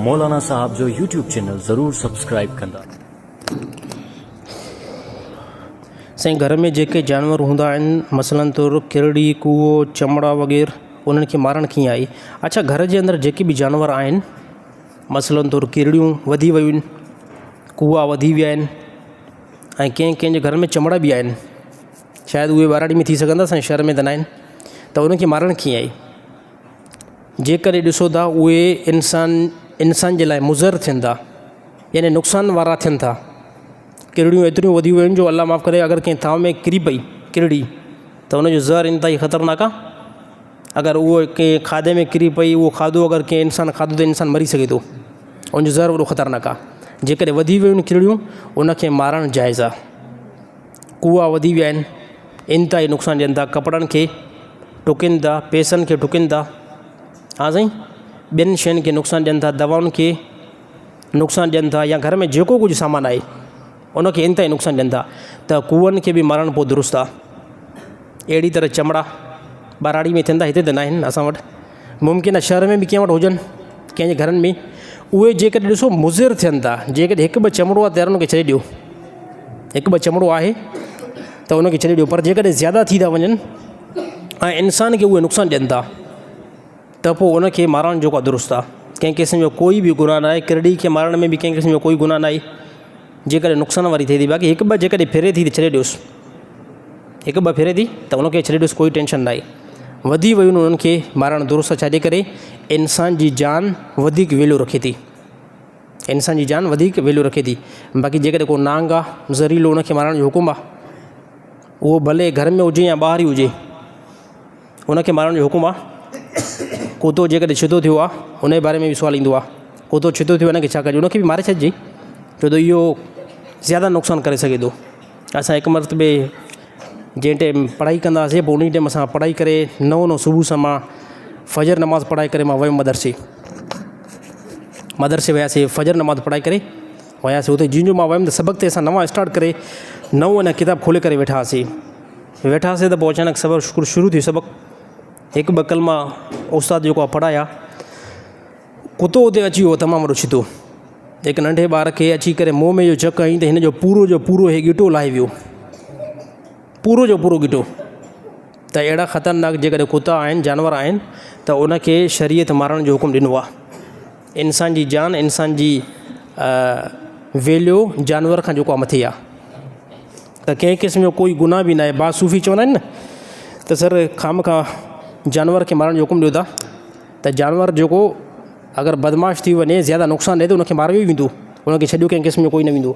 مولانا صاحب جو YouTube channel ضرور سبسڪرائيب ڪندا. سائين گهر ۾ جيڪي جانور هوندا آهن مثلاً طور ڪرڙي، ڪوئو، چمڙا وغيرھ انهن کي مارڻ ڪيئن آهي؟ اڇا گهر جي اندر جيڪي به جانور آهن مثلاً طور ڪرڙيون وڌي ويون آهن ڪوئا وڌي ويا آهن ۽ ڪنهن ڪنهن جي گهر ۾ چمڙا به آهن شايد اهي ٻهراڙي ۾ ٿي سگهندا اسان جي شهر ۾ ته ناهن ته انهن کي مارڻ ڪيئن آهي؟ جيڪڏهن ڏسو ٿا اهي انسان انسان جي لاء مضر ٿين ٿا يعني نقصان وارا ٿين ٿا ڪرڙيون ايتريون وڌي ويون آهن جو الله معاف ڪري اگر ڪنهن ٿانو ۾ ڪري پئي ڪرڙي ته ان جو زهر انتهائي خطرناڪ آهي اگر اهو ڪنهن کاڌي ۾ ڪري پئي اهو کاڌو اگر ڪنهن انسان کاڌو ته انسان مري سگهي ٿو ان جو زهر وڏو خطرناڪ آهي جيڪڏهن وڌي ويون آهن ڪرڙيون ان کي مارڻ جائز آهي ڪوئا وڌي ويا آهن انتهائي نقصان ڏين ٿا ڪپڙن کي ٽڪن ٿا پئسن کي ٽڪن ٿا ها سائين ٻين شين کي نقصان ڏين ٿا دوائن کي نقصان ڏين ٿا يا گهر ۾ جيڪو ڪجهه سامان آهي ان کي انتهائي نقصان ڏين ٿا ته ڪوئن کي به مارڻ پوء درست آهي اهڙي طرح چمڙا ٻهراڙي ۾ ٿين ٿا هتي ته ناهن اسان وٽ ممڪن آهي شهر ۾ به ڪنهن وٽ هجن ڪنهن جي گهرن ۾ اهي جيڪڏهن ڏسو مضر ٿين ٿا جيڪڏهن هڪ ٻه چمڙو آهي ته يار ان کي ڇڏي ڏيو هڪ ٻه چمڙو آهي ته ان کي ڇڏي ڏيو پر جيڪڏهن زياده ٿي ٿا وڃن ۽ انسان کي اهي نقصان ڏين ٿا ته پوء ان کي مارڻ جيڪو آهي درست آهي ڪنهن قسم جو ڪوئي به گناهه ناهي ڪرڙي کي مارڻ ۾ به ڪنهن قسم جو ڪوئي گناهه ناهي جيڪڏهن نقصان واري ٿئي ٿي باقي هڪ ٻه جيڪڏهن ڦري ٿي ته ڇڏي ڏيوس هڪ ٻه ڦري ٿي ته ان کي ڇڏي ڏيوس ڪوئي ٽينشن ناهي وڌي ويون انهن کي مارڻ درست آهي ڇاجي ڪري انسان جي جان وڌيڪ ويلو رکي ٿي انسان جي جان وڌيڪ ويلو رکي ٿي باقي جيڪڏهن ڪو نانگ آهي زهريلو ان کي مارڻ جو حڪم آهي اهو ڀلي گهر ۾ هجي يا ٻاهر ئي هجي ان کي مارڻ جو حڪم آهي ڪتو جيڪڏهن ڇتو ٿيو آهي ان جي باري ۾ به سوال ايندو آهي ڪتو ڇتو ٿيو ان کي ڇا ڪجي ان کي به ماري ڇڏجي ڇو ته اهو زياده نقصان ڪري سگهي ٿو اسان هڪ مرتبي جنهن ٽائيم پڙهائي ڪندا هئاسين پوء ان ٽائيم اسان پڙهائي ڪري نئون نئون صبح سان مان فجر نماز پڙهائي ڪري مان ويم مدرسي مدرسي وياسين فجر نماز پڙهائي ڪري وياسين اتي جيئن جو مان ويم ته سبق تي اسان نوان اسٽارٽ ڪري نئون اڃا ڪتاب کولي ڪري ويٺا هئاسين ويٺا هئاسين ته پوء اچانڪ سبق شروع ٿي ويو سبق هڪ ٻه ڪلما استاد جيڪو آهي پڙهايا ڪتو اتي اچي ويو تمام وڏو ڇتو هڪ ننڍي ٻار کي اچي ڪري منهن ۾ جو چڪ هنئي ته هن جو پورو جو پورو هي ڳٽو لاهي ويو پورو جو پورو ڳٽو ته اهڙا خطرناڪ جيڪڏهن ڪتا آهن جانور آهن ته ان کي شريعت مارڻ جو حڪم ڏنو آهي انسان جي جان انسان جي ويليو جانور کان جيڪو آهي مٿي آهي ته ڪنهن قسم جو ڪوئي گناهه به ناهي بعض صوفي چوندا آهن نه ته سر خامخا جانور کي مارڻ جو حڪم ڏيو ٿا ته جانور جيڪو اگر بدمعاش ٿي وڃي زياده نقصان ڏئي ته ان کي ماريو ئي ويندو ان کي ڇڏيو ڪنهن قسم جو ڪوئي نه ويندو.